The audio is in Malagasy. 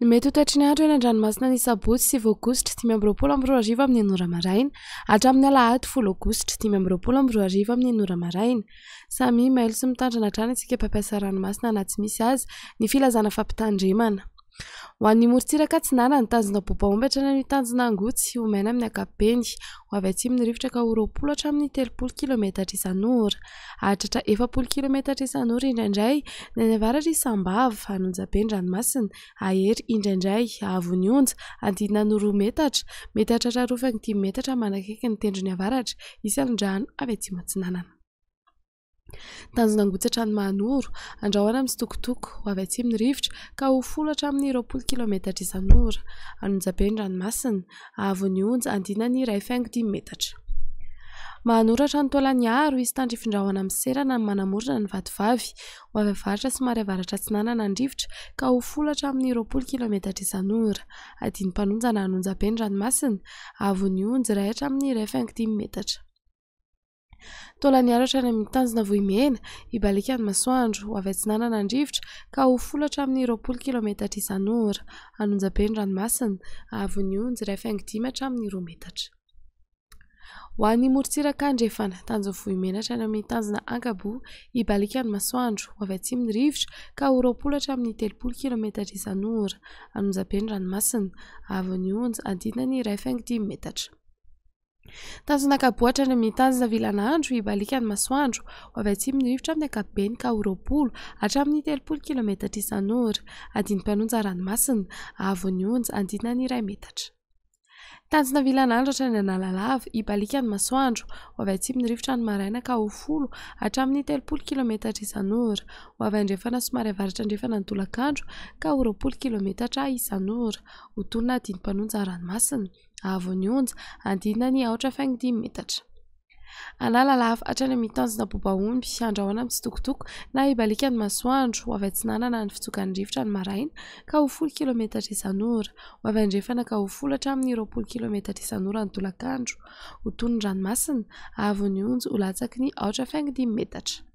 Ny mety ho toetry ny andro eny an-dranomasina ny sabotsy 9 aogositra 2025 amin'ny enina ora maraina hatramin'ny alahady 10 aogositra 2025 amin'ny enina ora maraina. Samia mailo sy mitandrina hatrany isika mpampiasa ranomasina na tsy misy aza ny filazana fampitandremana. Ho an'ny morontsiraka atsinanana, tanjona Bobaomby hatrany amin'ny tanjona Angotsy, ho maina amin'ny ankapobeny. Ho avy atsimo ny rivotra ka ho 20 hatramin'ny 30 kilometatra isan'ora. Hahatratra 40 kilometatra isan'ora indraindray ny any avaratr'i Sambava, Anonjabe ny ranomasina, hahery indraindray, avo ny onja, hanodidina ny 2 metatra, mety hahatratra 2,5 metatra manakaiky ny tendrony avaratra, hisy alon-drano avy atsimo atsinanana. Tanjona Angotsy hatrany Mahanoro, andrahona mitsitokotoko, ho avy atsimo ny rivotra ka ho 10 hatramin'ny 20 kilometatra isan'ora. Anonjabe ny ranomasina, avo ny onja, andinany 1,5 metatra. Mahanoro hatrany Taolagnaro, hisy tandrifin-drahona miserana ny manamorona ny Vatovavy. Ho avy avaratra somary avaratra atsinanana ny rivotra ka ho 10 hatramin'ny 20 kilometatra isan'ora. Adin'ny-mpanonja na Anonjabe ny ranomasina, avo ny onja, 1 hatramin'ny 1,5 metatra. Taolagnaro hatrany amin'ny tanjona Vohimena, hibaliaka ny masoandro, ho avy atsinanana ny rivotra ka ho 10 hatramin'ny 20 kilometatra isan'ora. Anonjabe ny ranomasina, haavon'ny onja 1,5 hatramin'ny 2 metatra. Ho an'ny morontsiraka andrefana, tanjona Vohimena hatrany amin'ny tanjona Ankaboa, hibaliaka ny masoandro, ho avy atsimo ny rivotra ka ho 20 hatramin'ny 30 kilometatra isan'ora. Anonjabe ny ranomasina, haavon'ny onja andinany 1,5 metatra. Tanjona Ankaboa hatrany amin'ny tanjona Vilanandro, hibaliaka ny masoandro. Ho avy atsimo ny rivotra amin'ny ankapobeny ka ho 20 hatramin'ny 30 kilometatra isan'ora. Adin'ny-mpanonja ranomasina, haavon'ny onja andinany iray metatra. Tanjona Vilanandro hatrany Analalava, hibaliaka ny masoandro. Ho avy atsimo ny rivotra ny maraina ka ho 10 hatramin'ny 30 kilometatra isan'ora. Ho avy andrefana somary avaratra andrefana ny tolakandro ka ho 20 kilometatra isan'ora. Ho tonina adin'ny-mpanonja ranomasina. Haavon'ny onja, andinany 4,5 metatra. Analalava hatrany amin'ny tanjona Bobaomby, andrahona mitsitokotoko na hibaliaka ny masoandro, ho avy atsinanana ny fitsokan'ny rivotra ny maraina ka ho 10 kilometatra isan'ora, ho avy andrefana ka ho 10 hatramin'ny 20 kilometatra isan'ora ny tolakandro, ho toy ny ranomasina, haavon'ny onja ho latsaky ny 4,5 metatra.